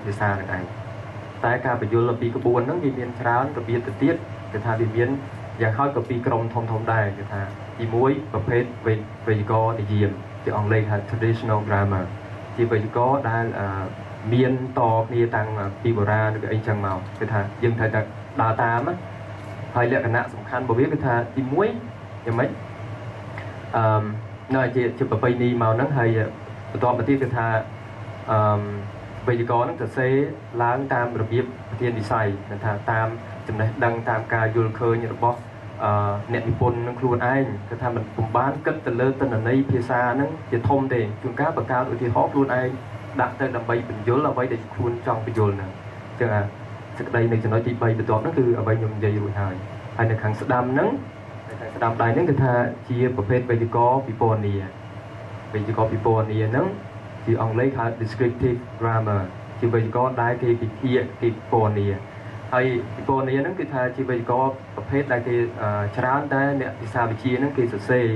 ភាសានឹងឯងតែការបញ្យល់អំពីក្បួនហ្នឹងវាមានច្រើនរបៀបទៅទៀតគឺថាវាមានយ៉ាងហោចក៏ពីរក្រុមធំធំដែរគឺថាទី1ប្រភេទវេយ្យាករណ៍និយមជាអង់គ្លេសហៅ traditional grammar ជាវេយ្យាករណ៍ដែលមានតគ្នាតាំងពីបុរាណឬអីចឹងមកគឺថាយើងត្រូវតែដើរតាមណាហើយលក្ខណៈសំខាន់របស់វាគឺថាទី1យ៉ាងម៉េចអឺនៅជាប្រពៃណីមកហ្នឹងហើយបន្ទាប់មកទៀតគឺថាអឺវេយ្យាករណ៍ហ្នឹងសរសេរឡើងតាមរបៀបប្រធានវិស័យគឺថាតាមចំណេះដឹងតាមការយល់ឃើញរបស់អ្នកនិពន្ធនឹងខ្លួនឯងគឺថាមិនពុំបានគិតទៅលើទិន្នន័យភាសាហ្នឹងជាធំទេជួនកាលបង្កើតឧទាហរណ៍ខ្លួនឯងដាក់ទៅដើម្បីបញ្យល់អ្វីដែលខ្លួនចង់បញ្យល់ហ្នឹងអញ្ចឹងអាសេចក្តីនៅចំណុចទី3បន្ទាប់ហ្នឹងគឺអ្វីខ្ញុំនិយាយរួចហើយហើយនៅខាងស្ដាំហ្នឹងនៅខាងស្ដាំដៃហ្នឹងគឺថាជាប្រភេទវេយ្យាករណ៍ពិពណ៌នាវេយ្យាករណ៍ពិពណ៌នាហ្នឹងជាអង់គ្លេសហៅ descriptive grammar ជាវេយ្យាករណ៍ដែលគេវិភាគគេពិពណ៌នាហើយពិពណ៌នាហ្នឹងគឺថាជាវេយ្យាករណ៍ប្រភេទដែលគេច្រើនតែអ្នកភាសាវិទ្យាហ្នឹងគេសរសេរ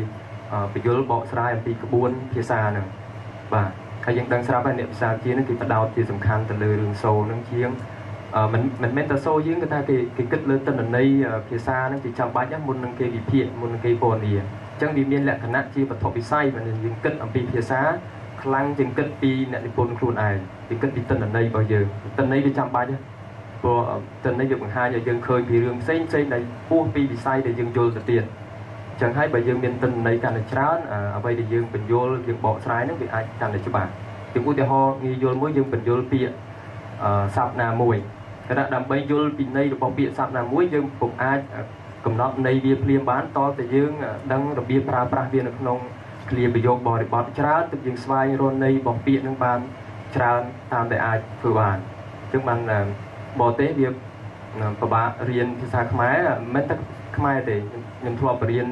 បញ្យល់បកស្រាយអំពីក្បួនភាសាហ្នឹងបាទហើយយើងដឹងស្រាប់ហើយអ្នកភាសាវិទ្យាហ្នឹងគេផ្ដោតជាសំខាន់ទៅលើរឿងសូរហ្នឹងជាងមិនមែនតែសូរយើងគឺថាគេគិតលើទិន្នន័យភាសាហ្នឹងជាចាំបាច់មុននឹងគេវិភាគមុននឹងគេពណ៌នាអញ្ចឹងវាមានលក្ខណៈជាវត្ថុវិស័យបើយើងគិតអំពីភាសាខ្លាំងជាងគិតពីអ្នកនិពន្ធខ្លួនឯងគេគិតពីទិន្នន័យរបស់យើងទិន្នន័យវាចាំបាច់ព្រោះទិន្នន័យវាបង្ហាញឲ្យយើងឃើញពីរឿងផ្សេងផ្សេងដែលហួសពីវិស័យដែលយើងយល់ទៅទៀតអញ្ចឹងហើយបើយើងមានទិន្នន័យកាន់តែច្រើនអ្វីដែលយើងបញ្យល់យើងបកស្រាយហ្នឹងវាអាចកាន់តែច្បាស់ជាឧទាហរណ៍ងាយយល់មួយយើងបញ្យល់ពាក្យសព្ទណាមួយគណៈដើម្បីយល់ពីន័យរបស់ពាក្យសព្ទណាមួយយើងពុំអាចកំណត់ន័យវាភ្លាមបានតតែយើងដឹងរបៀបប្រើប្រាស់វានៅក្នុងឃ្លាប្រយោគបរិបទច្រើនទើបយើងស្វែងរកន័យរបស់ពាក្យនឹងបានច្រើនតាមដែលអាចធ្វើបានអញ្ចឹងបានបរទេសវាពិបាករៀនភាសាខ្មែរមិនតែខ្មែរទេខ្ញុំធ្លាប់រៀន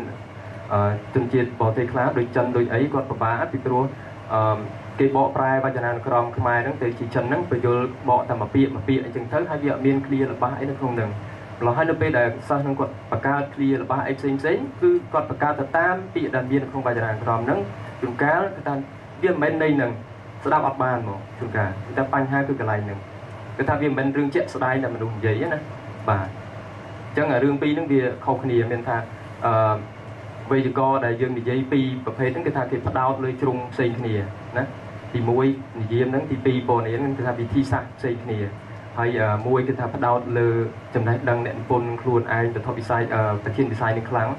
ជនជាតិបរទេសខ្លះដូចចិនដូចអីគាត់ពិបាកពីព្រោះគេបកប្រែវចនានុក្រមខ្មែរហ្នឹងទៅជាចិនហ្នឹងបញ្យល់បកតែមួយពាក្យមួយពាក្យអញ្ចឹងទៅហើយវាអត់មានឃ្លារបស់អីនៅក្នុងហ្នឹងម្ល៉េះហើយនៅពេលដែលសិស្សហ្នឹងគាត់បង្កើតឃ្លារបស់អីផ្សេងផ្សេងគឺគាត់បង្កើតទៅតាមពាក្យដែលមាននៅក្នុងវចនានុក្រមហ្នឹងជួនកាលគឺថាវាមិនមែនន័យហ្នឹងស្ដាប់អត់បានហ្មងជួនកាលតែបញ្ហាគឺកន្លែងហ្នឹងគឺថាវាមិនមែនរឿងជាក់ស្ដែងដែលមនុស្សនិយាយណាបាទអញ្ចឹងរឿងពីរហ្នឹងវាខុសគ្នាមានថាអឺវេយ្យាករណ៍ដែលយើងនិយាយពីប្រភេទហ្នឹងគឺថាគេផ្ដោតលើជ្រុងផ្សេងគ្នាណាទី1និយមហ្នឹងទី2ពណ៌នាហ្នឹងគឺថាវិធីសាស្ត្រផ្សេងគ្នាហើយមួយគឺថាផ្ដោតលើចំណេះដឹងអ្នកនិពន្ធខ្លួនឯងវត្ថុវិស័យប្រធានវិស័យនេះខ្លាំង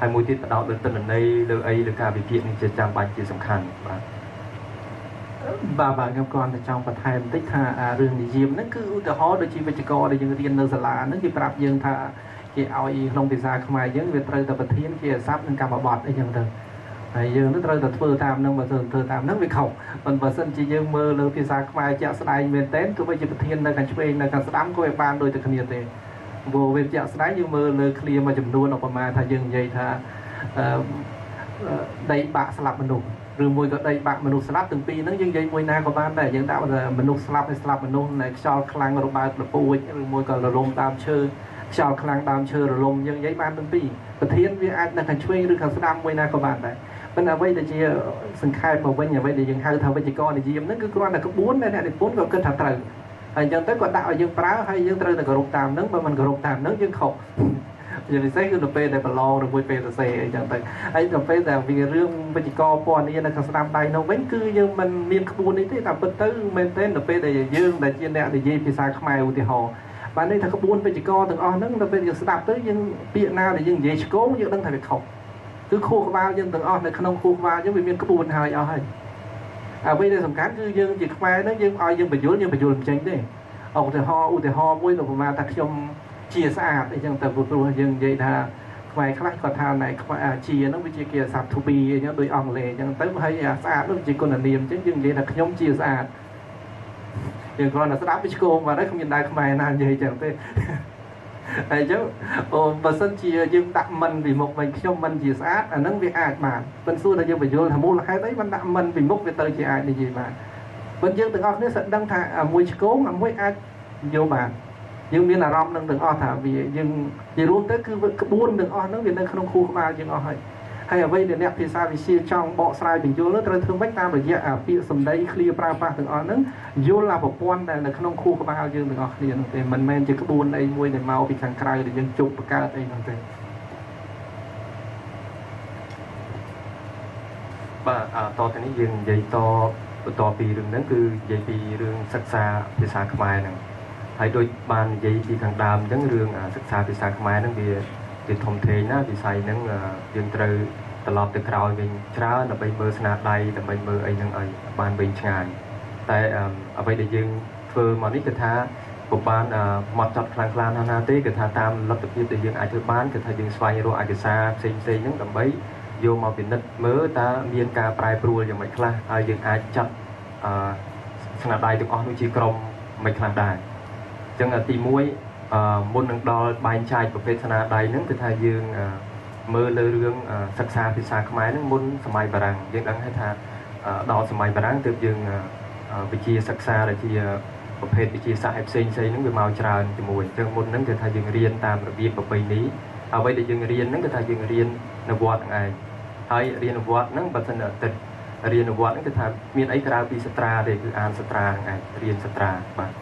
ហើយមួយទៀតផ្ដោតលើទិន្នន័យលើអីលើការវិភាគនេះជាចាំបាច់ជាសំខាន់បាទបាទខ្ញុំគ្រាន់តែចង់បន្ថែមបន្តិចថារឿងនិយមហ្នឹងគឺឧទាហរណ៍ដូចជាវិជ្ជាករដែលយើងរៀននៅសាលាហ្នឹងគេប្រាប់យើងថាគេឲ្យក្នុងភាសាខ្មែរយើងវាត្រូវតែប្រធានជាស័ព្ទនិងកម្មបត្តិអីចឹងទៅហើយយើងនឹងត្រូវតែធ្វើតាមនឹងបើធ្វើតាមនឹងវាខុសប៉ុន្តែបើសិនជាយើងមើលលើភាសាខ្មែរជាក់ស្ដែងមែនទែនទោះបីជាប្រធាននៅខាងឆ្វេងនៅខាងស្ដាំក៏វាបានដូចតែគ្នាទេព្រោះវាជាក់ស្ដែងយើងមើលលើឃ្លាមួយចំនួនឧបមាថាយើងនិយាយថាដីបាក់ស្លាប់មនុស្សឬមួយក៏ដីបាក់មនុស្សស្លាប់ទាំងពីរហ្នឹងយើងនិយាយមួយណាក៏បានដែរយើងដាក់ថាមនុស្សស្លាប់ហើយស្លាប់មនុស្សនៅខ្យល់ខ្លាំងរបើកលពូជឬមួយក៏រលំដើមឈើខ្យល់ខ្លាំងដើមឈើរលំយើងនិយាយបានទាំងពីរប្រធានវាអាចនៅខាងឆ្វេងឬខាងស្ដាំមួយណាក៏បានដែរប៉ុន្តែអ្វីដែលជាសង្ខេបមកវិញអ្វីដែលយើងហៅថាវិជ្ជាករនិយមហ្នឹងគឺគ្រាន់តែក្បួនដែលអ្នកនិពន្ធក៏គិតថាត្រូវហើយអញ្ចឹងទៅគាត់ដាក់ឲ្យយើងប្រើហើយយើងត្រូវតែគោរពតាមហ្នឹងបើមិនគោរពតាមហ្នឹងយើងខុសជាពិសេសគឺនៅពេលដែលប្រឡងឬមួយពេលសរសេរអីចឹងទៅហើយដល់ពេលដែលវារឿងវិជ្ជាករពណ៌នានៅខាងស្ដាំដៃនោះវិញគឺយើងមិនមានក្បួននេះទេតែពិតទៅមែនទែននៅពេលដែលយើងដែលជាអ្នកនិយាយភាសាខ្មែរឧទាហរណ៍បានន័យថាក្បួនវិជ្ជាករទាំងអស់ហ្នឹងដល់ពេលយើងស្ដាប់ទៅយើងពាក្យណាដែលយើងនិយាយឆ្គងយើងដឹងថាវាខុសគឺខួរក្បាលយើងទាំងអស់នៅក្នុងខួរក្បាលយើងវាមានក្បួនហើយអស់ហើយអ្វីដែលសំខាន់គឺយើងជាខ្មែរហ្នឹងយើងឲ្យយើងបញ្យល់យើងបញ្យល់មិនចេញទេឧទាហរណ៍មួយឧបមាថាខ្ញុំជាស្អាតអីចឹងទៅព្រោះយើងនិយាយថាខ្មែរខ្លះគាត់ថាណែខ្មែរជាហ្នឹងវាជាគេស័ព្ទ to be អញ្ចឹងដូចអង់គ្លេសអញ្ចឹងទៅហើយស្អាតនោះជាគុណនាមអញ្ចឹងយើងនិយាយថាខ្ញុំជាស្អាតយើងគ្រាន់តែស្ដាប់វាឆ្គងបាទហើយគ្មានដែរខ្មែរណានិយាយអញ្ចឹងទេហើយអញ្ចឹងបើសិនជាយើងដាក់មិនពីមុខវិញខ្ញុំមិនជាស្អាតអាហ្នឹងវាអាចបានប៉ុន្តែសួរថាយើងបញ្យល់ថាមូលហេតុអីបានដាក់មិនពីមុខវាទៅជាអាចនិយាយបានប៉ុន្តែយើងទាំងអស់គ្នាសិតដឹងថាមួយឆ្គងមួយអាចយកបានយើងមានអារម្មណ៍នឹងទាំងអស់ថាវាយើងនិយាយរួមទៅគឺក្បួនទាំងអស់ហ្នឹងវានៅក្នុងខួរក្បាលយើងអស់ហើយ ហើយអ្វីដែលអ្នកភាសាវិទ្យាចង់បកស្រាយបញ្យល់នោះត្រូវធ្វើម៉េចតាមរយៈអាពាក្យសម្ដីឃ្លាប្រើប្រាស់ទាំងអស់ហ្នឹងយល់អាប្រព័ន្ធដែលនៅក្នុងខួរក្បាលយើងទាំងអស់គ្នានោះទេមិនមែនជាក្បួនអីមួយដែលមកពីខាងក្រៅដែលយើងជប់បង្កើតអីនោះទេបាទតទៅនេះយើងនិយាយតបន្តពីរឿងហ្នឹងគឺនិយាយពីរឿងសិក្សាភាសាខ្មែរហ្នឹងហើយដូចបាននិយាយពីខាងដើមអញ្ចឹងរឿងសិក្សាភាសាខ្មែរហ្នឹងវាធំធេងណាវិស័យហ្នឹងយើងត្រូវត្រឡប់ទៅក្រោយវិញច្រើនដើម្បីមើលស្នាដៃដើម្បីមើលអីហ្នឹងឲ្យបានវិញឆ្ងាយតែអ្វីដែលយើងធ្វើមកនេះគឺថាពុំបានមកចត់ខ្លាំងខ្លាណាស់ណាទេគឺថាតាមលទ្ធភាពដែលយើងអាចធ្វើបានគឺថាយើងស្វែងរកឯកសារផ្សេងៗហ្នឹងដើម្បីយកមកពិនិត្យមើលតើមានការប្រែប្រួលយ៉ាងម៉េចខ្លះហើយយើងអាចចាត់ស្នាដៃទាំងអស់នោះជាក្រុមមិនខ្លះដែរអញ្ចឹងទី1មុននឹងដល់បែងចែកប្រភេទស្នាដៃហ្នឹងគឺថាយើងមើលលើរឿងសិក្សាភាសាខ្មែរហ្នឹងមុនសម័យបារាំងយើងដឹងហើយថាដល់សម័យបារាំងទើបយើងវិជាសិក្សាដែលជាប្រភេទវិទ្យាសាស្ត្រផ្សេងៗហ្នឹងវាមកច្រើនជាមួយអញ្ចឹងមុនហ្នឹងគឺថាយើងរៀនតាមរបៀបប្រពៃណីអ្វីដែលយើងរៀនហ្នឹងគឺថាយើងរៀននៅវត្តហ្នឹងឯងហើយរៀននៅវត្តហ្នឹងបើសិនតែរៀននៅវត្តហ្នឹងគឺថាមានអីក្រៅពីសត្រាទេគឺអានសត្រាហ្នឹងឯងរៀនសត្រាបាទ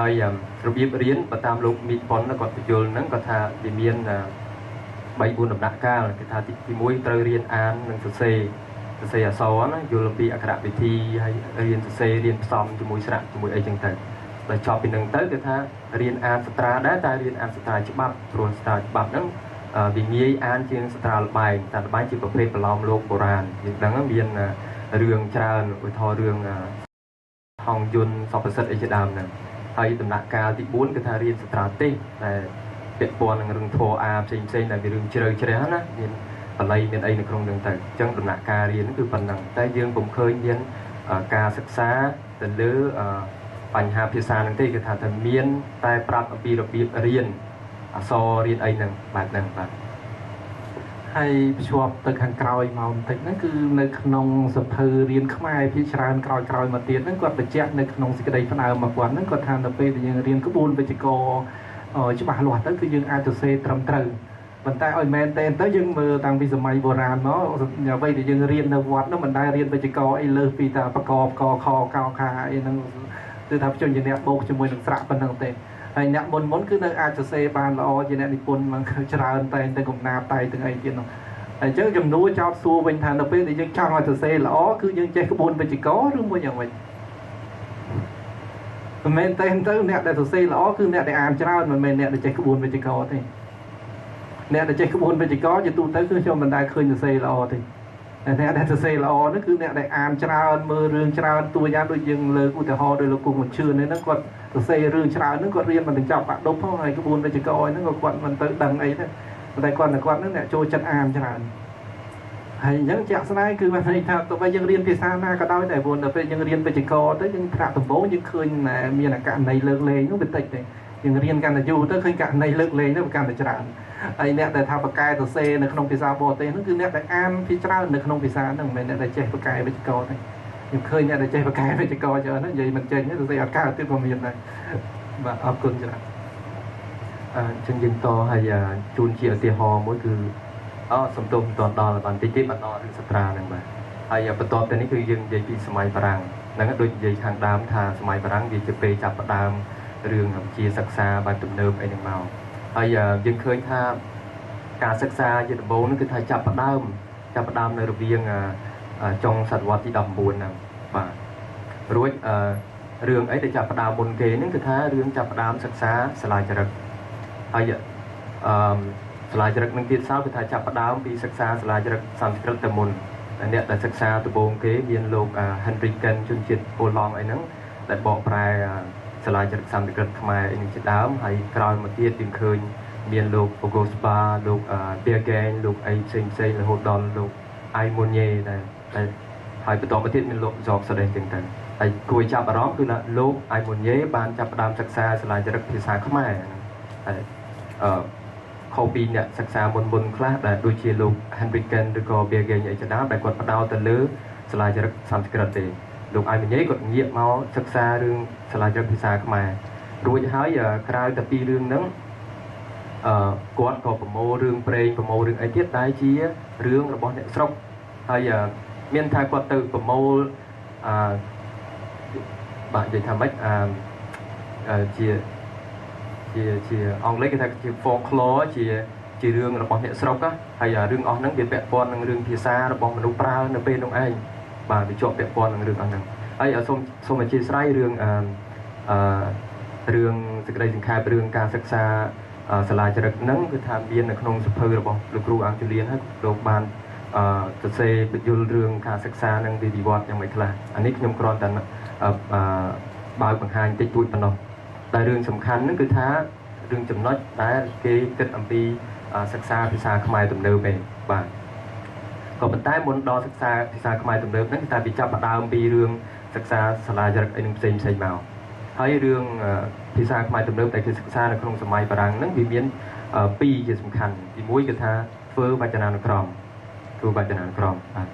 ហើយរបៀបរៀនបើតាមលោកមីប៉ុនគាត់បញ្យល់ហ្នឹងគាត់ថាវាមាន3 4ដំណាក់កាលគឺថាទី1ត្រូវរៀនអាននិងសរសេរអក្សរណាយល់អំពីអក្ខរវិធីហើយរៀនសរសេររៀនផ្សំជាមួយស្រៈជាមួយអីចឹងទៅដល់ចប់ពីនឹងទៅគឺថារៀនអានសត្រាដែរតែរៀនអានសត្រាច្បាប់ព្រោះសត្រាច្បាប់ហ្នឹងវាងាយអានជាងសត្រាល្បែងតែល្បែងជាប្រភេទប្រឡោមលោកបុរាណយើងដឹងមានរឿងច្រើនឧទាហរណ៍រឿងហងយន្តសពសិទ្ធអីជាដើមហ្នឹងហើយដំណាក់កាលទី4គឺថារៀនសត្រាទេសតែពាក់ព័ន្ធនឹងរឿងធម៌អាផ្សេងផ្សេងដែលវារឿងជ្រៅជ្រះណាមានបល័យមានអីនៅក្នុងនឹងទៅអញ្ចឹងដំណាក់កាលរៀនគឺប៉ុណ្ណឹងតែយើងពុំឃើញមានការសិក្សាទៅលើបញ្ហាភាសាហ្នឹងទេគឺថាតែមានតែប្រាប់អំពីរបៀបរៀនអក្សររៀនអីហ្នឹងបែបហ្នឹងបាទហើយភ្ជាប់ទៅខាងក្រោយមកបន្តិចហ្នឹងគឺនៅក្នុងសភៅរៀនខ្មែរភាគច្រើនក្រោយៗមកទៀតហ្នឹងគាត់បញ្ជាក់នៅក្នុងសេចក្តីផ្ដើមរបស់គាត់ហ្នឹងគាត់ថានៅពេលដែលយើងរៀនក្បួនវិជ្ជករច្បាស់លាស់ទៅគឺយើងអាចសរសេរត្រឹមត្រូវប៉ុន្តែឲ្យមែនទែនទៅយើងមើលតាំងពីសម័យបុរាណមកអ្វីដែលយើងរៀននៅវត្តនោះមិនដែលរៀនវិជ្ជករអីលើសពីតែបកបកខកខាអីហ្នឹងគឺថាព្យញ្ជនៈបូកជាមួយនឹងស្រៈប៉ុណ្្នឹងទេហើយអ្នកមុនគឺនៅអាចសរសេរបានល្អជាអ្នកនិពន្ធមកច្រើនតែងទៅកំណាបតែងទាំងអីទៀតនោះហើយអញ្ចឹងចំនួនចោតសួរវិញថានៅពេលដែលយើងចង់ឲ្យសរសេរល្អគឺយើងចេះក្បួនវិជ្ជករឬមួយយ៉ាងម៉េចមិនមែនទេទៅអ្នកដែលសរសេរល្អគឺអ្នកដែលអានច្រើនមិនមែនអ្នកដែលចេះក្បួនវិជ្ជករទេអ្នកដែលចេះក្បួនវិជ្ជករជាទូទៅគឺខ្ញុំមិនដែលឃើញសរសេរល្អទេអ្នកដែលសរសេរល្អនោះគឺអ្នកដែលអានច្រើនមើលរឿងច្រើនតួយ៉ាងដូចយើងលើកឧទាហរណ៍ដោយលោកគង់បញ្ជឿនហ្នឹងគាត់សរសេររឿងច្រើនហ្នឹងគាត់រៀនមិនទាំងចប់បាក់ដប់ផងហើយក្បួនវិជ្ជករហ្នឹងក៏គាត់មិនទៅដឹងអីទេប៉ុន្តែគាត់ហ្នឹងអ្នកចូលចិត្តអានច្រើនហើយអញ្ចឹងជាក់ស្ដែងគឺបានន័យថាទោះបីយើងរៀនភាសាណាក៏ដោយតែព្រោះដល់ពេលយើងរៀនវិជ្ជករទៅយើងថ្នាក់ដំបូងយើងឃើញមានករណីលើកលែងនោះវាតិចទេយើងរៀនកាន់តែយូរទៅឃើញករណីលើកលែងនោះវាកាន់តែច្រើនហើយអ្នកដែលថាបកកែសរសេរនៅក្នុងភាសាបរទេសនោះគឺអ្នកដែលអានភាគច្រើននៅក្នុងភាសាហ្នឹងមិនមែនអ្នកដែលចេះបកកែវិជ្ជករទេខ្ញុំឃើញអ្នកដែលចេះបកកែវិជ្ជករច្រើនហ្នឹងនិយាយមិនចេញសរសេរអត់កើតទៀតក៏មានដែរបាទអរគុណច្រើនអញ្ចឹងយើងតហើយជូនជាឧទាហរណ៍មួយគឺសំទោសមិនទាន់ដល់បានតិចទៀតបន្តរឿងសត្រាហ្នឹងបាទហើយបន្ទាប់ទៅនេះគឺយើងនិយាយពីសម័យបារាំងហ្នឹងដូចនិយាយខាងដើមថាសម័យបារាំងវាជាពេលចាប់ផ្ដើមរឿងវិទ្យាសិក្សាបែបទំនើបអីហ្នឹងមកហើយយើងឃើញថាការសិក្សាជាដំបូងហ្នឹងគឺថាចាប់ផ្ដើមនៅរវាងចុងសតវត្សទី19ហ្នឹងបាទរួចរឿងអីដែលចាប់ផ្ដើមមុនគេហ្នឹងគឺថារឿងចាប់ផ្ដើមសិក្សាសាលាចារឹកហើយសាលាចារឹកនឹងទៀតសោតគឺថាចាប់ផ្ដើមពីសិក្សាសាលាចារឹកសំស្ក្រឹតទៅមុនអ្នកដែលសិក្សាដំបូងគេមានលោក Henry Ken ជនជាតិប៉ូឡង់អីហ្នឹងដែលបកប្រែសាលាចារឹកសំស្ក្រឹតខ្មែរអីនឹងជាដើមហើយក្រោយមកទៀតយើងឃើញមានលោក Auguste Bar លោក Bergen លោកអីផ្សេងផ្សេងរហូតដល់លោក Aymonier ដែលហើយបន្តមកទៀតមានលោក George Soden ចឹងទៅហើយគួរចាប់អារម្មណ៍គឺលោក Aymonier បានចាប់ផ្ដើមសិក្សាសាលាចារឹកភាសាខ្មែរហើយខុសពីអ្នកសិក្សាមុនខ្លះដែលដូចជាលោក Henry Ken ឬក៏ Bergen អីជាដើមដែលគាត់ផ្ដោតទៅលើសាលាចារឹកសំស្ក្រឹតទេលោក Aymonier គាត់ងាកមកសិក្សារឿងសាលាចារឹកភាសាខ្មែររួចហើយក្រៅតែពីរឿងហ្នឹង គាត់ក៏ប្រមូលរឿងព្រេងប្រមូលរឿងអីទៀតដែលជារឿងរបស់អ្នកស្រុកហើយមានថាគាត់ទៅប្រមូលអឺបាទនិយាយថាម៉េចអឺជាជាជាអង់គ្លេសគេថាជា folklore ជារឿងរបស់អ្នកស្រុកហើយរឿងអស់ហ្នឹងវាពាក់ព័ន្ធនឹងរឿងភាសារបស់មនុស្សប្រើនៅពេលនោះឯងបាទវាជាប់ពាក់ព័ន្ធនឹងរឿងអស់ហ្នឹងហើយសូមអធិស្ឋានរឿងអឺរឿងសេចក្តីសង្ខេបរឿងការសិក្សាសាលាចរិតហ្នឹងគឺថាមាននៅក្នុងសភៅរបស់លោកគ្រូអង្គជលៀនហើយលោកបានសរសេរបញ្យលរឿងការសិក្សានិងវិវត្តយ៉ាងម៉េចខ្លះអានេះខ្ញុំគ្រាន់តែបើកបង្ហាញតិចតួចប៉ុណ្ណោះតែរឿងសំខាន់ហ្នឹងគឺថារឿងចំណុចដែលគេគិតអំពីសិក្សាភាសាខ្មែរទំនើបឯងបាទក៏ប៉ុន្តែមុនដល់សិក្សាភាសាខ្មែរទំនើបហ្នឹងគឺថាវាចាប់ផ្ដើមពីរឿងសិក្សាសាលាចរិតអីនឹងផ្សេងផ្សេងមកហើយរឿងភាសាខ្មែរទំនើបដែលគេសិក្សានៅក្នុងសម័យបារាំងហ្នឹងវាមានពីរជាសំខាន់ទីមួយគឺថាធ្វើវចនានុក្រមធ្វើវចនានុក្រមបាទ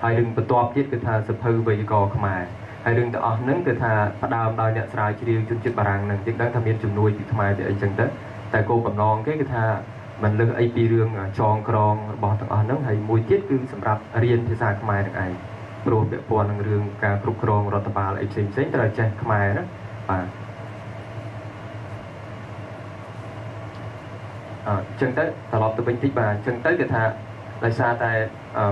ហើយរឿងបន្ទាប់ទៀតគឺថាសភៅវេយ្យាករណ៍ខ្មែរហើយរឿងទាំងអស់ហ្នឹងគឺថាផ្ដើមដោយអ្នកស្រាវជ្រាវជនជាតិបារាំងហ្នឹងយើងដឹងថាមានជំនួយពីខ្មែរពីអីចឹងទៅតែគោលបំណងគេគឺថាមិនលើសអីពីរឿងចងក្រងរបស់ទាំងអស់ហ្នឹងហើយមួយទៀតគឺសម្រាប់រៀនភាសាខ្មែរនឹងឯងព្រោះពាក់ព័ន្ធនឹងរឿងការគ្រប់គ្រងរដ្ឋបាលអីផ្សេងផ្សេងត្រូវចេះខ្មែរណាបាទអញ្ចឹងទៅត្រឡប់ទៅវិញតិចបាទអញ្ចឹងទៅគេថាដោយសារតែ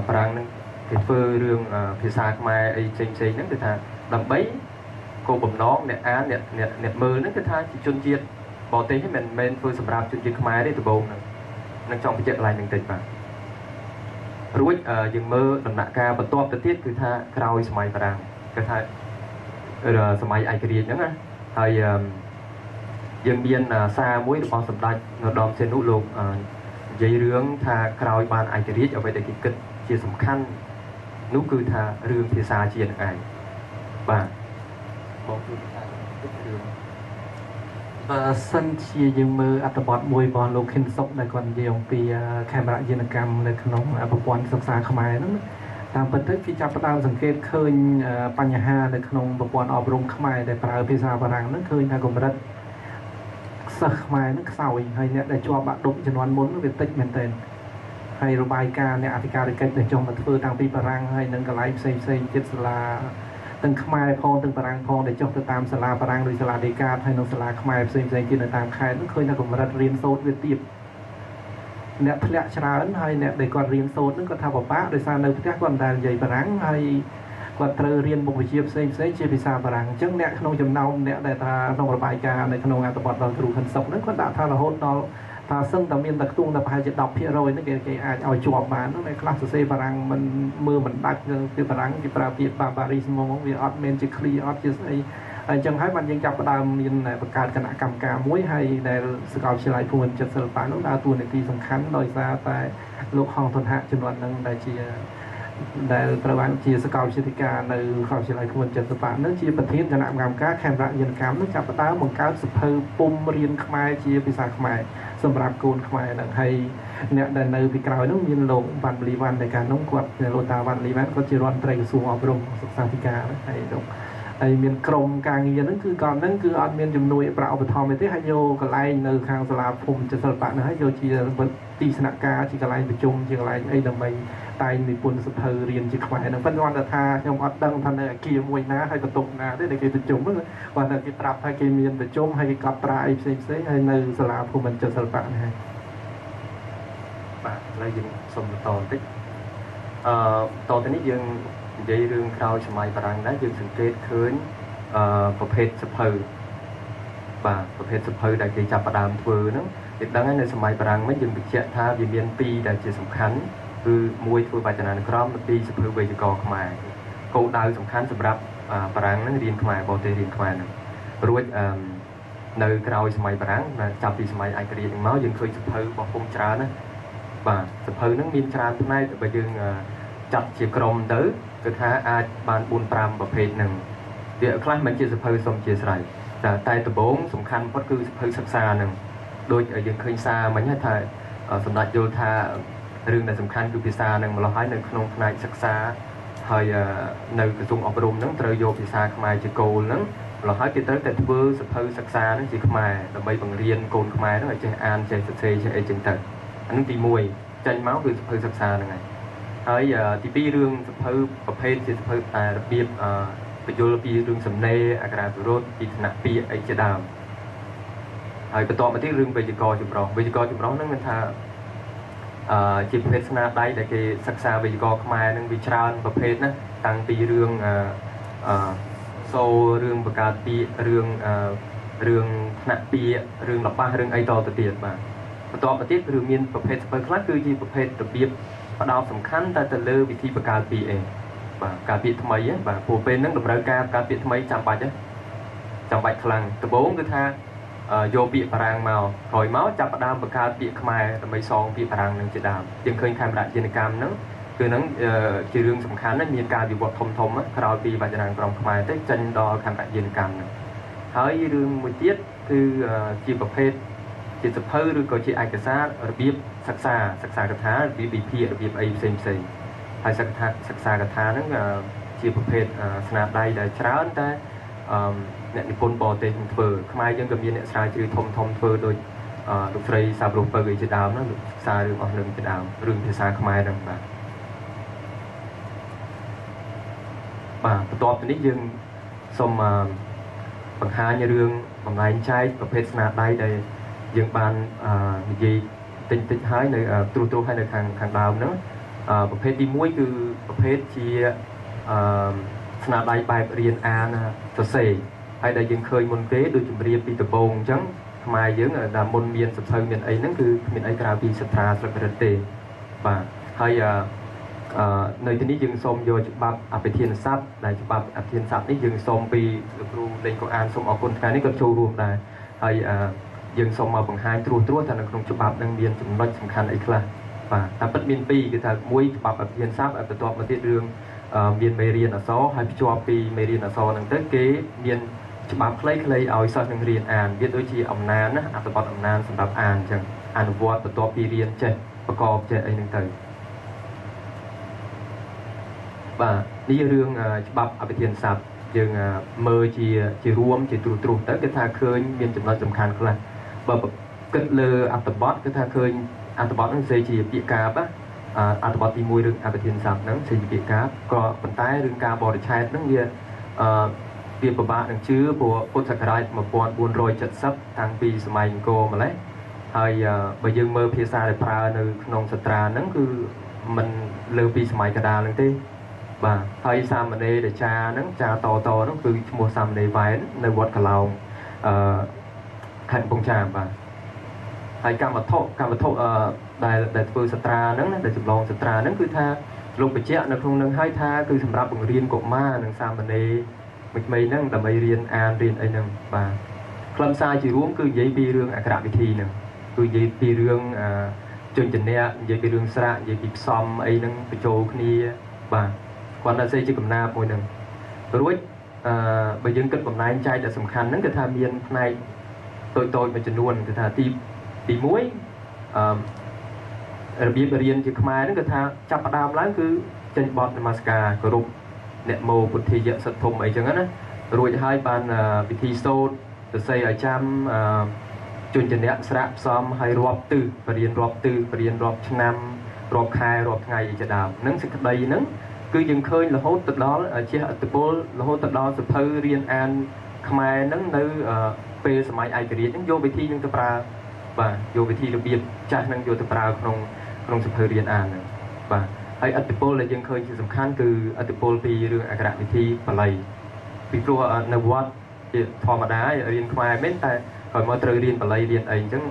បារាំងហ្នឹងគេធ្វើរឿងភាសាខ្មែរអីផ្សេងផ្សេងហ្នឹងគឺថាដើម្បីគោលបំណងអ្នកអានអ្នកអ្នកមើលហ្នឹងគឺថាជាជនជាតិបរទេសហ្នឹងមិនមែនធ្វើសម្រាប់ជនជាតិខ្មែរទេដំបូងហ្នឹងនឹងចង់បញ្ជាក់កន្លែងហ្នឹងតិចបាទរួចយើងមើលដំណាក់កាលបន្ទាប់ទៅទៀតគឺថាក្រោយសម័យបារាំងគឺថាសម័យឯករាជ្យហ្នឹងណាហើយយើងមានសារមួយរបស់សម្ដេចនរោត្តមសីហនុលោកនិយាយរឿងថាក្រោយបានឯករាជ្យអ្វីដែលគេគិតជាសំខាន់នោះគឺថារឿងភាសាជាតិនឹងឯងបាទបងជួយថារឿងបើសិនជាយើងមើលអត្ថបទមួយរបស់លោកខិនសុកដែលគាត់និយាយអំពីខេមរយានកម្មនៅក្នុងប្រព័ន្ធសិក្សាខ្មែរហ្នឹងតាមពិតទៅគេចាប់ផ្ដើមសង្កេតឃើញបញ្ហានៅក្នុងប្រព័ន្ធអប់រំខ្មែរដែលប្រើភាសាបារាំងហ្នឹងឃើញថាកម្រិតសិស្សខ្មែរហ្នឹងខ្សោយហើយអ្នកដែលជាប់បាក់ឌុបជំនាន់មុនវាតិចមែនទែនហើយរបាយការណ៍អ្នកអធិការកិច្ចដែលចុះមកធ្វើតាំងពីបារាំងហើយនឹងកន្លែងផ្សេងផ្សេងទៀតសាលាទាំងខ្មែរផងទាំងបារាំងផងដែលចុះទៅតាមសាលាបារាំងឬសាលាដេកាតហើយនិងសាលាខ្មែរផ្សេងផ្សេងទៀតនៅតាមខេត្តហ្នឹងឃើញថាកម្រិតរៀនសូត្រវាទាបអ្នកធ្លាក់ច្រើនហើយអ្នកដែលគាត់រៀនសូត្រហ្នឹងគាត់ថាពិបាកដោយសារនៅផ្ទះគាត់មិនដែលនិយាយបារាំងហើយគាត់ត្រូវរៀនមុខវិជ្ជាផ្សេងផ្សេងជាភាសាបារាំងអញ្ចឹងអ្នកក្នុងចំណោមអ្នកដែលថាក្នុងរបាយការណ៍នៅក្នុងអត្ថបទដល់គ្រូខិនសុកហ្នឹងគាត់ដាក់ថារហូតដល់ថាសឹងតែមានតែខ្ទង់តែប្រហែលជា 10% ហ្នឹងគេអាចឲ្យជាប់បានហ្នឹងតែខ្លះសរសេរបារាំងមិនមើលមិនដាច់គឺបារាំងគេប្រើពាក្យ barbarisme ហ្មងវាអត់មានជាឃ្លីអត់ជាស្អីហើយអញ្ចឹងហើយបានយើងចាប់ផ្ដើមមានបង្កើតគណៈកម្មការមួយហើយដែលសាកលវិទ្យាល័យភូមិន្ទចិត្តសិល្បៈនោះដើរតួនាទីសំខាន់ដោយសារតែលោកហងធនហៈជំនាន់ហ្នឹងដែលជាដែលត្រូវបានជាសាកលវិទ្យាការនៅសាកលវិទ្យាល័យភូមិន្ទចិត្តសិល្បៈនឹងជាប្រធានគណៈកម្មការខេមរយានកម្មនឹងចាប់ផ្ដើមបង្កើតសភៅពុំរៀនខ្មែរជាភាសាខ្មែរសម្រាប់កូនខ្មែរហ្នឹងហើយអ្នកដែលនៅពីក្រោយនោះមានលោកវ៉ាន់លីវ៉ាន់ដែលកាលនោះគាត់លោកតាវ៉ាន់លីវ៉ាន់គាត់ជារដ្ឋមន្ត្រីក្រសួងអប់រំសិក្សាធិការហើយលោកហើយមានក្រុមការងារហ្នឹងគឺគាត់ហ្នឹងគឺអត់មានជំនួយប្រាក់ឧបត្ថម្ភទេហើយយកកន្លែងនៅខាងសាលាភូមិចិត្តសិល្បៈហ្នឹងហើយយកជាទីស្នាក់ការជាកន្លែងប្រជុំជាកន្លែងអីដើម្បីតែងនិពន្ធសភៅរៀនជាខ្មែរហ្នឹងប៉ុន្តែគាត់ថាខ្ញុំអត់ដឹងថានៅអាគារមួយណាហើយបន្ទប់ណាទេដែលគេប្រជុំគាត់ថាគេប្រាប់ថាគេមានប្រជុំហើយគេកត់ត្រាអីផ្សេងផ្សេងហើយនៅសាលាភូមិន្ទចិត្តសិល្បៈហ្នឹងហើយបាទឥឡូវយើងសូមបន្តបន្តិចតទៅនេះយើងនិយាយរឿងក្រោយសម័យបារាំងដែរយើងសង្កេតឃើញប្រភេទសភៅបាទប្រភេទសភៅដែលគេចាប់ផ្ដើមធ្វើហ្នឹងគេដឹងហើយនៅសម័យបារាំងវិញយើងបញ្ជាក់ថាវាមានពីរដែលជាសំខាន់គឺមួយធ្វើវចនានុក្រមពីរសភៅវេយ្យាករណ៍ខ្មែរគោលដៅសំខាន់សម្រាប់បារាំងហ្នឹងរៀនខ្មែរបរទេសរៀនខ្មែរហ្នឹងរួចនៅក្រោយសម័យបារាំងចាប់ពីសម័យឯករាជ្យហ្នឹងមកយើងឃើញសភៅរបស់ពុំច្រើនណាបាទសភៅហ្នឹងមានច្រើនផ្នែកបើយើងចាត់ជាក្រុមទៅគឺថាអាចបាន4 5ប្រភេទហ្នឹងវាខ្លះមិនជាសភៅសុំជាស្រ័យតែដំបូងសំខាន់បំផុតគឺសភៅសិក្សាហ្នឹងដូចយើងឃើញសារមិញថាសម្ដេចយល់ថារឿងដែលសំខាន់គឺភាសានឹងម្ល៉េះហើយនៅក្នុងផ្នែកសិក្សាហើយនៅក្រសួងអប់រំហ្នឹងត្រូវយកភាសាខ្មែរជាគោលហ្នឹង ម្ល៉េះហើយគេត្រូវតែធ្វើសភៅសិក្សាហ្នឹងជាខ្មែរដើម្បីបង្រៀនកូនខ្មែរហ្នឹងឲ្យចេះអានចេះសរសេរចេះអីចឹងទៅអាហ្នឹងទី1ចេញមកគឺសភៅសិក្សាហ្នឹងហើយហើយទី2រឿងសភៅប្រភេទជាសភៅតែរបៀបបញ្យល់ពីរឿងសំណេរអក្ខរាវិរុទ្ធពីឋានៈពាក្យអីជាដើមហើយបន្តមកទៀតរឿងវេយ្យាករណ៍ចម្រុះវេយ្យាករណ៍ចម្រុះហ្នឹងមានថាជាប្រភេទស្នាដៃដែលគេសិក្សាវេយ្យាករណ៍ខ្មែរហ្នឹងវាច្រើនប្រភេទណាតាំងពីរឿងសូរឿងបង្កើតពាក្យរឿងរឿងថ្នាក់ពាក្យរឿងល្បះរឿងអីតទៅទៀតបាទបន្តមកទៀតគឺមានប្រភេទសភៅខ្លះគឺជាប្រភេទរបៀបផ្ដោតសំខាន់តែទៅលើវិធីបង្កើតពាក្យឯងបាទការពាក្យថ្មីបាទព្រោះពេលហ្នឹងតម្រូវការបង្កើតពាក្យថ្មីចាំបាច់ចាំបាច់ខ្លាំងដំបូងគឺថាយកពាក្យបារាំងមកក្រោយមកចាប់ផ្ដើមបង្កើតពាក្យខ្មែរដើម្បីសងពាក្យបារាំងនឹងជាដើមយើងឃើញខេមរៈជានកម្មហ្នឹងគឺហ្នឹងជារឿងសំខាន់ណាស់មានការវិវត្តធំធំក្រោយពីវចនានុក្រមខ្មែរទៅចេញដល់ខេមរៈយានកម្មហ្នឹងហើយរឿងមួយទៀតគឺជាប្រភេទជាសភៅឬក៏ជាឯកសាររបៀបសិក្សាកថារបៀបវិភាគរបៀបអីផ្សេងផ្សេងហើយសិក្សាកថាហ្នឹងជាប្រភេទស្នាដៃដែលច្រើនតែអ្នកនិពន្ធបរទេសធ្វើខ្មែរយើងក៏មានអ្នកស្រាវជ្រាវធំធំធ្វើដូចលោកស្រីសាបរុសពៅអីជាដើមណាលោកសិក្សារឿងអស់នឹងជាដើមរឿងភាសាខ្មែរហ្នឹងបាទបាទបន្ទាប់ពីនេះយើងសូមបង្ហាញរឿងបំលែងចែកប្រភេទស្នាដៃដែលយើងបាននិយាយតិចតិចហើយនៅត្រួសត្រាសហើយនៅខាងដើមហ្នឹងប្រភេទទី1គឺប្រភេទជាស្នាដៃបែបរៀនអានសរសេរហើយដែលយើងឃើញមុនគេដូចជម្រាបពីដំបូងអញ្ចឹងខ្មែរយើងដែលមុនមានសភៅមានអីហ្នឹងគឺគ្មានអីក្រៅពីសត្រាស្លឹករឹតទេបាទហើយនៅទីនេះយើងសូមយកច្បាប់អភិធានស័ព្ទដែលច្បាប់អភិធានស័ព្ទនេះយើងសូមពីលោកគ្រូលេងកោអានសូមអរគុណថ្ងៃនេះគាត់ចូលរួមដែរហើយយើងសូមមកបង្ហាញត្រួសត្រាសថានៅក្នុងច្បាប់នឹងមានចំណុចសំខាន់អីខ្លះបាទតាមពិតមានពីរគឺថាមួយច្បាប់អភិធានស័ព្ទហើយបន្ទាប់មកទៀតរឿងមានមេរៀនអក្សរហើយភ្ជាប់ពីមេរៀនអក្សរហ្នឹងទៅគេមានច្បាប់ខ្លីៗឲ្យសិស្សនឹងរៀនអានវាដូចជាអំណានណាអត្ថបទអំណានសម្រាប់អានអញ្ចឹងអនុវត្តបន្ទាប់ពីរៀនចេះប្រកបចេះអីហ្នឹងទៅបាទនេះរឿងច្បាប់អភិធានស័ព្ទយើងមើលជារួមជាត្រួសត្រាសទៅគឺថាឃើញមានចំណុចសំខាន់ខ្លះបើគិតលើអត្ថបទគឺថាឃើញអត្ថបទហ្នឹងសេជាពាក្យកាព្យអត្ថបទទី1រឿងអភិធានស័ព្ទហ្នឹងសេជាពាក្យកាព្យក៏ប៉ុន្តែរឿងការបរិច្ឆេទហ្នឹងវាពិបាកនឹងជឿព្រោះពុទ្ធសករាជ1470តាំងពីសម័យអង្គរម្លេះហើយបើយើងមើលភាសាដែលប្រើនៅក្នុងសត្រាហ្នឹងគឺมันលើពីសម័យកណ្ដាលហ្នឹងទេបាទហើយសាមណេរដែលចាហ្នឹងចាតតហ្នឹងគឺឈ្មោះសាមណេរវ៉ែននៅវត្តកឡោងខេត្តកំពង់ចាមបាទហើយកម្មវត្ថុដែលធ្វើសត្រាហ្នឹងណាដែលចម្លងសត្រាហ្នឹងគឺថាលោកបញ្ជាក់នៅក្នុងនឹងហើយថាគឺសម្រាប់បង្រៀនកុមារនិងសាមណេរក្មេងៗហ្នឹងដើម្បីរៀនអានរៀនអីហ្នឹងបាទខ្លឹមសារជារួមគឺនិយាយពីរឿងអក្ខរវិធីហ្នឹងគឺនិយាយពីរឿងជនចនៈនិយាយពីរឿងស្រាកនិយាយពីផ្សំអីហ្នឹងបញ្ចូលគ្នាបាទគាត់តែសេជាកំណាព្យមួយហ្នឹងរួចបើយើងគិតបំណែងចែកដែលសំខាន់ហ្នឹងគឺថាមានផ្នែកតូចៗមួយចំនួនគឺថាទី1របៀបរៀនជាខ្មែរហ្នឹងគឺថាចាប់ផ្ដើមឡើងគឺចេញបទនមស្ការគោរពអ្នកមោពុទ្ធិយៈសិទ្ធុំអីចឹងណារួចហើយបានពិធីសូត្រសរសេរឲ្យចាំជនចនៈស្រាក់ផ្សំហើយរាប់ទិសបរៀនរាប់ទិសបរៀនរាប់ឆ្នាំរាប់ខែរាប់ថ្ងៃអីជាដើមហ្នឹងសេចក្តីហ្នឹងគឺយើងឃើញរហូតទៅដល់ជះឥទ្ធិពលរហូតទៅដល់សភៅរៀនអានខ្មែរហ្នឹងនៅពេលសម័យឯករាជ្យហ្នឹងយកវិធីហ្នឹងទៅប្រើបាទយកវិធីរបៀបចាស់ហ្នឹងយកទៅប្រើក្នុងសភៅរៀនអានហ្នឹងបាទហើយឥទ្ធិពលដែលយើងឃើញជាសំខាន់គឺឥទ្ធិពលពីរឿងអក្ខរវិធីបាលីពីព្រោះនៅវត្តជាធម្មតារៀនខ្មែរមែនតែក្រោយមកត្រូវរៀនបាលីរៀនអីអញ្ចឹង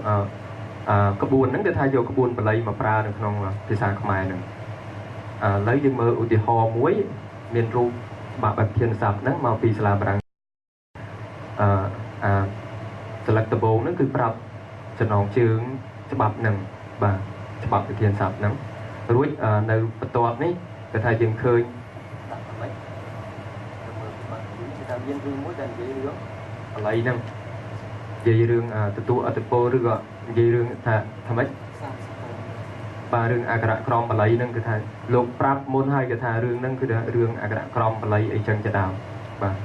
ក្បួនហ្នឹងគឺថាយកក្បួនបាលីមកប្រើនៅក្នុងភាសាខ្មែរហ្នឹងឥឡូវយើងមើលឧទាហរណ៍មួយមានរូបច្បាប់អភិធានស័ព្ទហ្នឹងមកពីសាលាបារាំងស្លឹកដំបូងហ្នឹងគឺប្រាប់ចំណងជើងច្បាប់ហ្នឹងបាទច្បាប់អភិធានស័ព្ទហ្នឹងរួចនៅបន្ទាប់នេះគឺថាយើងឃើញដាក់អ្វីទៅមើលបាទគឺថាមានរឿងមួយដែលនិយាយរឿងបាលីហ្នឹងនិយាយរឿងទទួលឥទ្ធិពលឬក៏និយាយរឿងថាម៉េចបាទរឿងអក្ខរក្រមបាលីហ្នឹងគឺថាលោកប្រាប់មុនហើយគឺថារឿងហ្នឹងគឺរឿងអក្ខរក្រមបាលីអីចឹងជាដើមបាទ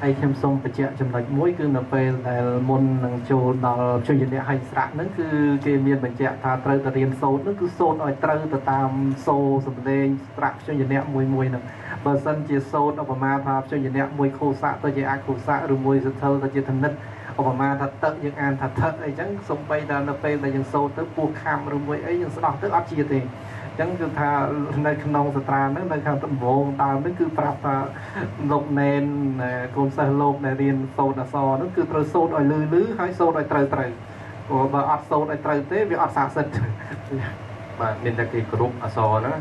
ហើយខ្ញុំសូមបញ្ជាក់ចំណុចមួយគឺនៅពេលដែលមុននឹងចូលដល់ព្យញ្ជនៈហើយស្រៈហ្នឹងគឺគេមានបញ្ជាក់ថាត្រូវតែរៀនសូត្រហ្នឹងគឺសូត្រឲ្យត្រូវទៅតាមសូរសំឡេងស្រៈព្យញ្ជនៈមួយមួយហ្នឹងបើសិនជាសូត្រឧបមាថាព្យញ្ជនៈមួយខុសៈទៅជាអខុសៈឬមួយសថិលទៅជាធនិតឧបមាថាទឹកយើងអានថាថឹកអីចឹងសំបីដល់នៅពេលដែលយើងសូត្រទៅពោះខំឬមួយអីយើងស្ដោះទៅអត់ជាទេចឹងគឺថានៅក្នុងសត្រាហ្នឹងនៅខាងដំបូងដើមហ្នឹងគឺប្រាប់ថាលោកណែនកូនសិស្សលោកដែលរៀនសូត្រអក្សរហ្នឹងគឺត្រូវសូត្រឲ្យលឺលឺហើយសូត្រឲ្យត្រូវត្រូវព្រោះបើអត់សូត្រឲ្យត្រូវទេវាអត់ស័ក្តិសិទ្ធិបាទមានតែគេគ្រប់អក្សរហ្នឹង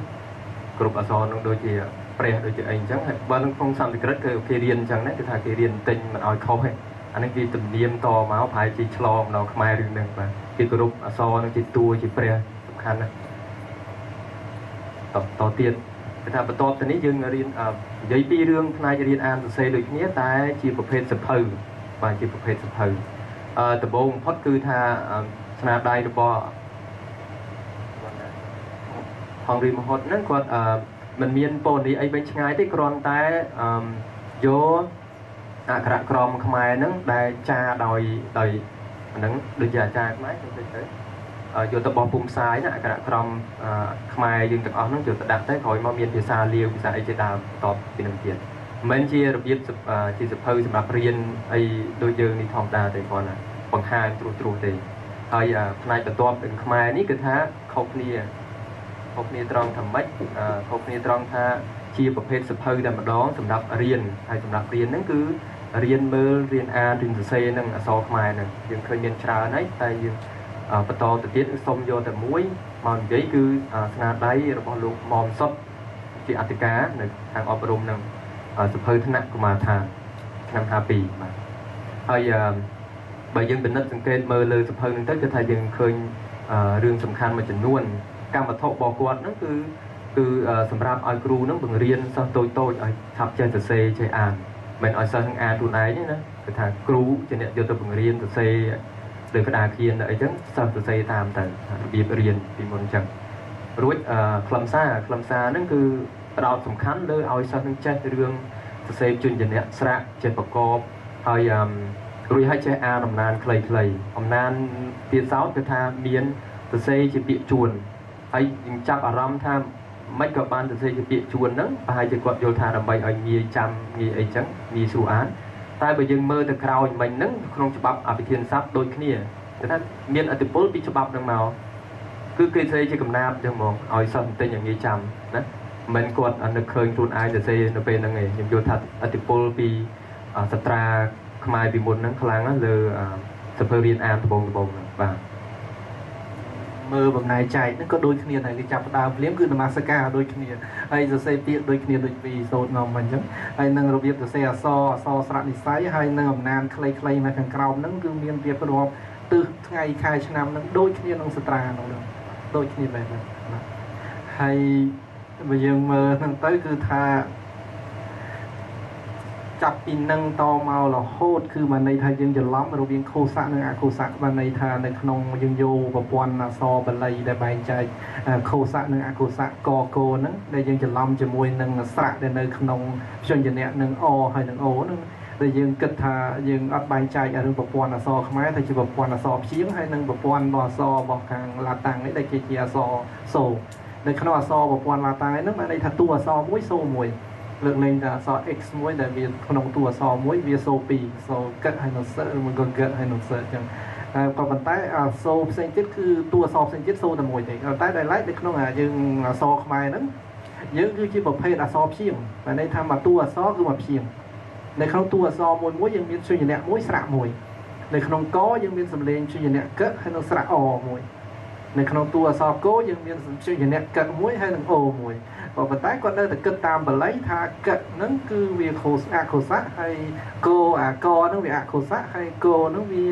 គ្រប់អក្សរហ្នឹងដូចជាព្រះដូចជាអីអញ្ចឹងហើយបើនៅក្នុងសំស្ក្រឹតគឺគេរៀនអញ្ចឹងណាគឺថាគេរៀនទិញមិនឲ្យខុសទេអានេះវាទំនៀមតមកប្រហែលជាឆ្លងដល់ខ្មែររឿងហ្នឹងបាទគេគោរពអក្សរហ្នឹងជាតួជាព្រះសំខាន់ណាស់តទៀតគឺថាបន្ទាប់ទៅនេះយើងរៀននិយាយពីរឿងផ្នែករៀនអានសរសេរដូចគ្នាតែជាប្រភេទសភៅបាទជាប្រភេទសភៅដំបូងបំផុតគឺថាស្នាដៃរបស់ហងរីមហុតហ្នឹងគាត់មិនមានពណ៌នាអីវិញឆ្ងាយទេគ្រាន់តែយកអក្ខរក្រមខ្មែរហ្នឹងដែលចាដោយហ្នឹងដូចជាអាចារ្យខ្មែរទៅទៅយកទៅបោះពុំផ្សាយណាអក្ខរក្រមខ្មែរយើងទាំងអស់ហ្នឹងយកទៅដាក់ទៅក្រោយមកមានភាសាលាវភាសាអីជាដើមបន្ទាប់ពីនឹងទៀតមិនមែនជារបៀបជាសភៅសម្រាប់រៀនអីដូចយើងនេះធម្មតាទេគ្រាន់តែបង្ហាញត្រួសត្រាសទេហើយផ្នែកបន្ទាប់នឹងខ្មែរនេះគឺថាខុសគ្នាត្រង់ថាម៉េចខុសគ្នាត្រង់ថាជាប្រភេទសភៅតែម្ដងសម្រាប់រៀនហើយសម្រាប់រៀនហ្នឹងគឺរៀនមើលរៀនអានរៀនសរសេរនឹងអក្សរខ្មែរហ្នឹងយើងឃើញមានច្រើនហើយតែយើងបន្តទៅទៀតសូមយកតែមួយមកនិយាយគឺស្នាដៃរបស់លោកមុំសុតជាអធិការនៅខាងអប់រំនឹងសភៅថ្នាក់កុមារឋានឆ្នាំ52បាទហើយបើយើងពិនិត្យសង្កេតមើលលើសភៅហ្នឹងទៅគឺថាយើងឃើញរឿងសំខាន់មួយចំនួនកម្មវត្ថុរបស់គាត់ហ្នឹងគឺសម្រាប់ឲ្យគ្រូហ្នឹងបង្រៀនសិស្សតូចតូចឲ្យឆាប់ចេះសរសេរចេះអានមិនឲ្យសិស្សនឹងអានខ្លួនឯងទេណាគឺថាគ្រូជាអ្នកយកទៅបង្រៀនសរសេរលើក្តារខៀនអីចឹងសិស្សសរសេរតាមទៅរបៀបរៀនពីមុនចឹងរួចខ្លឹមសារហ្នឹងគឺផ្ដោតសំខាន់លើឲ្យសិស្សនឹងចេះរឿងសរសេរជនជនៈស្រៈចេះប្រកបហើយរួចហើយចេះអានអំណានខ្លីៗអំណានទៀតសោតគឺថាមានសរសេរជាពាក្យជួនហើយយើងចាប់អារម្មណ៍ថាមិនក៏បានសរសេរជាពាក្យជួនហ្នឹងប្រហែលជាគាត់យល់ថាដើម្បីឲ្យងាយចាំងាយអីចឹងងាយស្រួលអានតែបើយើងមើលទៅក្រោយមិញហ្នឹងក្នុងច្បាប់អភិធានស័ព្ទដូចគ្នាគឺថាមានឥទ្ធិពលពីច្បាប់ហ្នឹងមកគឺគេសរសេរជាកំណាព្យចឹងហ្មងឲ្យសិស្សបន្តិចឲ្យងាយចាំណាមិនគាត់នឹកឃើញខ្លួនឯងសរសេរនៅពេលហ្នឹងឯងខ្ញុំយល់ថាឥទ្ធិពលពីសត្រាខ្មែរពីមុនហ្នឹងខ្លាំងណាស់លើសភៅរៀនអានដំបូងហ្នឹងបាទមើលបំណែកចែកហ្នឹងក៏ដូចគ្នាដែរគេចាប់ផ្ដើមភ្លាមគឺនមស្ការដូចគ្នាហើយសរសេរពាក្យដូចគ្នាដូចពីសូត្រមកអញ្ចឹងហើយនឹងរបៀបសរសេរអក្សរស្រៈនិស័យហើយនឹងអំណានខ្លីៗមកខាងក្រោមហ្នឹងគឺមានរៀបរាប់ទិសថ្ងៃខែឆ្នាំហ្នឹងដូចគ្នានឹងសត្រានោះដូចគ្នាបែបហ្នឹងហើយបើយើងមើលហ្នឹងទៅគឺថាចាប់ពីនឹងតមករហូតគឺបានន័យថាយើងច្រឡំរវាងខុសៈនិងអខុសៈបានន័យថានៅក្នុងយើងយកប្រព័ន្ធអក្សរបល័យដែលបែងចែកខុសៈនិងអខុសៈកកហ្នឹងដែលយើងច្រឡំជាមួយនឹងស្រៈដែលនៅក្នុងព្យញ្ជនៈនិងអហើយនិងអូហ្នឹងដែលយើងគិតថាយើងអត់បែងចែករឿងប្រព័ន្ធអក្សរខ្មែរទៅជាប្រព័ន្ធអក្សរព្យាង្គហើយនិងប្រព័ន្ធរបស់អក្សររបស់ខាងឡាតាំងនេះដែលគេជាអក្សរសូនៅក្នុងអក្សរប្រព័ន្ធឡាតាំងហ្នឹងបានន័យថាតួអក្សរមួយសូមួយលើកលែងតែអក្សរ x មួយដែលវាក្នុងតួអក្សរមួយវាសូ2សូកហើយនឹងសឬមួយក៏កហើយនឹងសអញ្ចឹងតែក៏ប៉ុន្តែអក្សរផ្សេងទៀតគឺតួអក្សរផ្សេងទៀតសូតែមួយទេតែដែលឡែកនៅក្នុងយើងអក្សរខ្មែរហ្នឹងយើងគឺជាប្រភេទអក្សរព្យាង្គបានន័យថាមួយតួអក្សរគឺមួយព្យាង្គនៅក្នុងតួអក្សរមួយមួយយើងមានព្យញ្ជនៈមួយស្រៈមួយនៅក្នុងកយើងមានសំឡេងព្យញ្ជនៈកហើយនឹងស្រៈអមួយនៅក្នុងតួអក្សរកយើងមានព្យញ្ជនៈកមួយហើយនឹងអូមួយក៏ប៉ុន្តែគាត់នៅតែគិតតាមបាលីថាកហ្នឹងគឺវាខុសអខុសៈហើយកអាកហ្នឹងវាអខុសៈហើយកហ្នឹងវា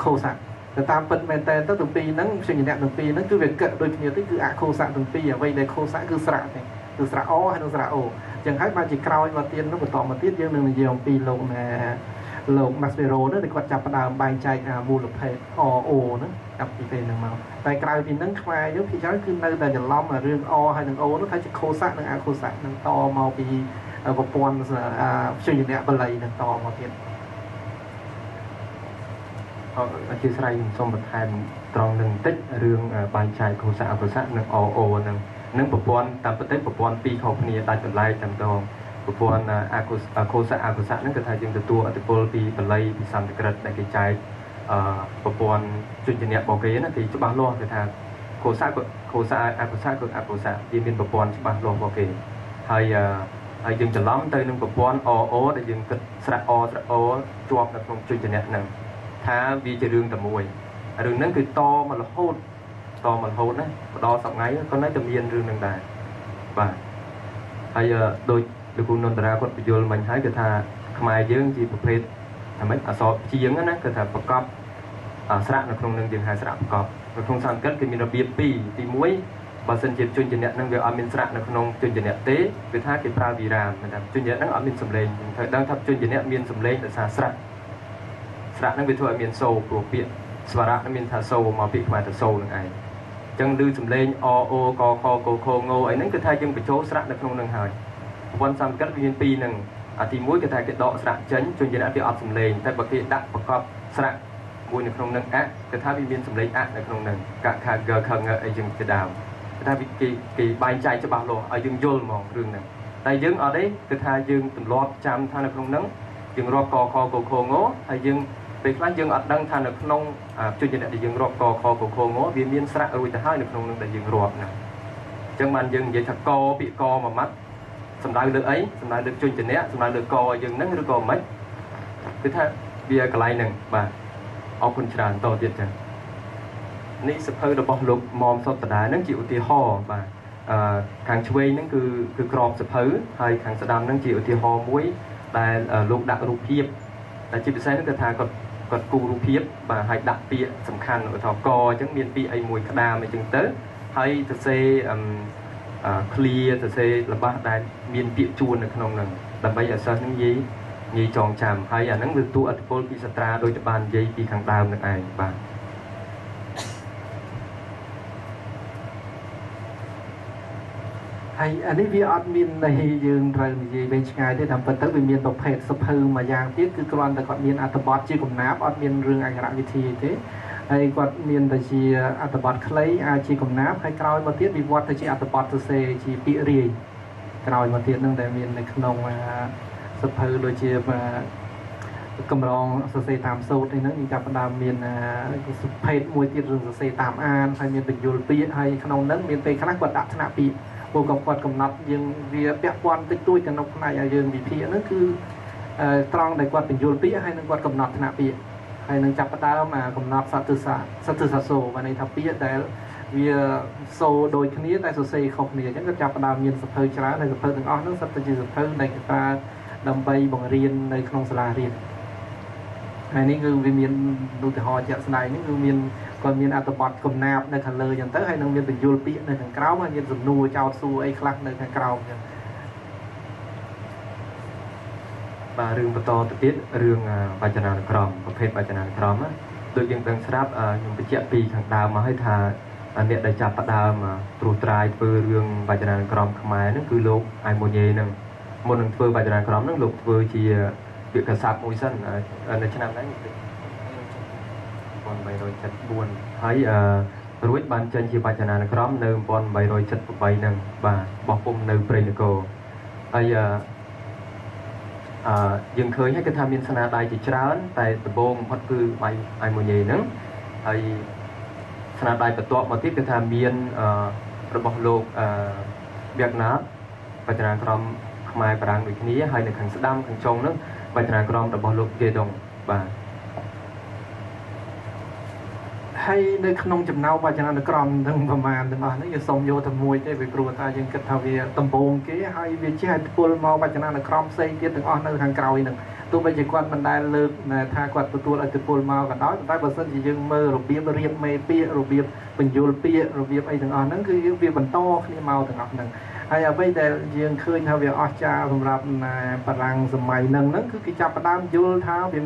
ខុសៈតែតាមពិតមែនតើទៅទាំងពីរហ្នឹងព្យញ្ជនៈទាំងពីរហ្នឹងគឺវាកដូចគ្នាទេគឺអខុសៈទាំងពីរអ្វីដែលខុសៈគឺស្រៈទេគឺស្រៈអហើយនិងស្រៈអូអញ្ចឹងហើយបានជាក្រោយមកទៀតនោះបន្តមកទៀតយើងនឹងនិយាយអំពីលោកណាលោកម៉ាស្ពេរ៉ូនោះដែលគាត់ចាប់ផ្ដើមបែងចែកមូលភេទអអូហ្នឹងចាប់ពីពេលហ្នឹងមកតែក្រៅពីហ្នឹងខ្មែរយើងភាគច្រើនគឺនៅតែច្រឡំរឿងអហើយនិងអូនោះថាជាខុសៈនិងអខុសៈនឹងតមកពី ប្រព័ន្ធព្យញ្ជនៈបាលីនឹងតមកទៀតអធិស្ឋានខ្ញុំសូមបន្ថែមត្រង់នឹងបន្តិចរឿងបែងចែកកុសៈអកុសៈនិងអអូនឹងប្រព័ន្ធតាមប្រទេសប្រព័ន្ធពីរខុសគ្នាដាច់បន្លែកតែម្ដងប្រព័ន្ធអកុសៈអកុសៈហ្នឹងគឺថាយើងទទួលឥទ្ធិពលពីបាលីពីសំស្ក្រឹតដែលគេចែកប្រព័ន្ធជនជនៈរបស់គេណាគេច្បាស់លាស់គឺថាកុសៈកុសៈអកុសៈគឺអកុសៈវាមានប្រព័ន្ធច្បាស់លាស់របស់គេហើយហើយយើងច្រឡំទៅនឹងប្រព័ន្ធអអូដែលយើងគិតស្រៈអស្រៈអូជាប់នៅក្នុងជនជនៈហ្នឹងថាវាជារឿងតែមួយរឿងហ្នឹងគឺតមករហូតណាមកដល់សប្ងៃក៏នៅតែមានរឿងហ្នឹងដែរបាទហើយដូចលោកគ្រូនន្តរាគាត់បញ្យល់មិញហើយគឺថាខ្មែរយើងជាប្រភេទថាម៉េចអក្សរជាងណាគឺថាប្រកបស្រៈនៅក្នុងនឹងយើងហៅស្រៈប្រកបនៅក្នុងសំស្ក្រឹតគេមានរបៀបពីរទី1បើសិនជាជនជនៈហ្នឹងវាអត់មានស្រៈនៅក្នុងជនជនៈទេគឺថាគេប្រើវិរាមថាជនជនៈហ្នឹងអត់មានសំឡេងយើងត្រូវដឹងថាជនជនៈមានសំឡេងដោយសារស្រៈហ្នឹងវាធ្វើឲ្យមានសូរព្រោះពាក្យស្វរៈហ្នឹងមានថាសូរមកពាក្យខ្មែរថាសូរហ្នឹងឯងអញ្ចឹងឮសំឡេងអអូកខកខងអីហ្នឹងគឺថាយើងបញ្ចូលស្រៈនៅក្នុងហ្នឹងហើយប្រព័ន្ធសំស្ក្រឹតវាមានពីរហ្នឹងអាទី1គឺថាគេដកស្រៈចេញជនជនៈវាអត់សំឡេងតែបើគេដាក់ប្រកបស្រៈមួយនៅក្នុងនឹងអគឺថាវាមានសំឡេងអនៅក្នុងនឹងកខកខងអីចឹងជាដើមគឺថាគេបែងចែកច្បាស់លាស់ឲ្យយើងយល់ហ្មងរឿងហ្នឹងតែយើងអត់ទេគឺថាយើងទម្លាប់ចាំថានៅក្នុងហ្នឹងយើងរាប់កខកខងហើយយើងពេលខ្លះយើងអត់ដឹងថានៅក្នុងជនជនៈដែលយើងរាប់កខកខងវាមានស្រៈរួចទៅហើយនៅក្នុងនឹងដែលយើងរាប់ហ្នឹងអញ្ចឹងបានយើងនិយាយថាកពាក្យកមួយម៉ាត់សំដៅលើអីសំដៅលើជនជនៈសំដៅលើកយើងហ្នឹងឬក៏មិនគឺថាវាកន្លែងហ្នឹងបាទអរគុណច្រើនតទៀតចឹងនេះសភៅរបស់លោកមុំសុតដាហ្នឹងជាឧទាហរណ៍បាទខាងឆ្វេងហ្នឹងគឺក្របសភៅហើយខាងស្ដាំហ្នឹងជាឧទាហរណ៍មួយដែលលោកដាក់រូបភាពតែជាពិសេសហ្នឹងគឺថាគាត់គូររូបភាពបាទហើយដាក់ពាក្យសំខាន់ឧទាហរណ៍កអញ្ចឹងមានពាក្យអីមួយក្តាមអីចឹងទៅហើយសរសេរ clear សរសេររបស់ដែលមានពាក្យជួននៅក្នុងហ្នឹងដើម្បីឲ្យសិស្សហ្នឹងងាយចងចាំហើយអាហ្នឹងវាទទួលឥទ្ធិពលពីសត្រាដូចតែបាននិយាយពីខាងដើមនឹងឯងបាទហើយអានេះវាអត់មានន័យយើងត្រូវនិយាយវែងឆ្ងាយទេតាមពិតទៅវាមានប្រភេទសភៅមួយយ៉ាងទៀតគឺគ្រាន់តែគាត់មានអត្ថបទជាកំណាព្យអត់មានរឿងអក្ខរវិធីទេហើយគាត់មានតែជាអត្ថបទខ្លីអាចជាកំណាព្យហើយក្រោយមកទៀតវិវត្តទៅជាអត្ថបទសរសេរជាពាក្យរាយក្រោយមកទៀតនឹងដែលមាននៅក្នុងសភៅដូចជាកម្រងសរសេរតាមសូត្រនេះហ្នឹងយើងចាប់ផ្ដើមមានប្រភេទមួយទៀតរឿងសរសេរតាមអានហើយមានបញ្យលពាក្យហើយក្នុងហ្នឹងមានពេលខ្លះគាត់ដាក់ថ្នាក់ពាក្យពួកគាត់កំណត់យើងវាពាក់ព័ន្ធតិចតួចទៅក្នុងផ្នែកឲ្យយើងវិភាគហ្នឹងគឺត្រង់ដែលគាត់បញ្យលពាក្យហើយនឹងគាត់កំណត់ថ្នាក់ពាក្យហើយនឹងចាប់ផ្ដើមកំណត់សត្វសាសូបានន័យថាពាក្យដែលវាសូដូចគ្នាតែសរសេរខុសគ្នាអញ្ចឹងគាត់ចាប់ផ្ដើមមានសភៅច្រើនហើយសភៅទាំងអស់ហ្នឹងសុទ្ធតែជាសភៅដែលគេប្រើដើម្បីបង្រៀននៅក្នុងសាលារៀនហើយនេះគឺវាមានឧទាហរណ៍ជាក់ស្ដែងនេះគឺមានគាត់មានអត្ថបទកំណាព្យនៅខាងលើអញ្ចឹងទៅហើយនឹងមានបញ្យលពាក្យនៅខាងក្រោមហើយមានសំណួរចោទសួរអីខ្លះនៅខាងក្រោមអញ្ចឹងបាទរឿងបន្តទៅទៀតរឿងវចនានុក្រមប្រភេទវចនានុក្រមណាដូចយើងដឹងស្រាប់ខ្ញុំបញ្ជាក់ពីខាងដើមមកហើយថាអ្នកដែលចាប់ផ្ដើមត្រួសត្រាយធ្វើរឿងវចនានុក្រមខ្មែរហ្នឹងគឺលោកអៃម៉ូញ៉េហ្នឹងមុននឹងធ្វើវចនានុក្រមហ្នឹងលោកធ្វើជាពាក្យកស័ព្ទមួយសិននៅឆ្នាំហ្នឹង1874ហើយរួចបានចេញជាវចនានុក្រមនៅ1878ហ្នឹងបាទបោះពុំនៅព្រៃនគរហើយយើងឃើញហើយគឺថាមានស្នាដៃជាច្រើនតែដំបូងបំផុតគឺអៃម៉ូញ៉េហ្នឹងហើយស្នាដៃបន្ទាប់មកទៀតគឺថាមានរបស់លោកវៀតណាមវចនានុក្រមខ្មែរបារាំងដូចគ្នាហើយនៅខាងស្ដាំខាងចុងហ្នឹងវចនានុក្រមរបស់លោកកេដុងបាទហើយនៅក្នុងចំណោមវចនានុក្រមទាំងប្រមាណទាំងអស់នេះយើងសូមយកតែមួយទេពីព្រោះថាយើងគិតថាវាដំបូងគេហើយវាជះឥទ្ធិពលមកវចនានុក្រមផ្សេងទៀតទាំងអស់នៅខាងក្រោយហ្នឹងទោះបីជាគាត់មិនដែលលើកថាគាត់ទទួលឥទ្ធិពលមកក៏ដោយតែបើសិនជាយើងមើលរបៀបរៀបមេពាក្យរបៀបបញ្យលពាក្យរបៀបអីទាំងអស់ហ្នឹងគឺវាបន្តគ្នាមកទាំងអស់ហ្នឹងហើយអ្វីដែលយើងឃើញថាវាអស្ចារ្យសម្រាប់បារាំងសម័យហ្នឹងគឺគេចាប់ផ្ដើមយល់ថាវា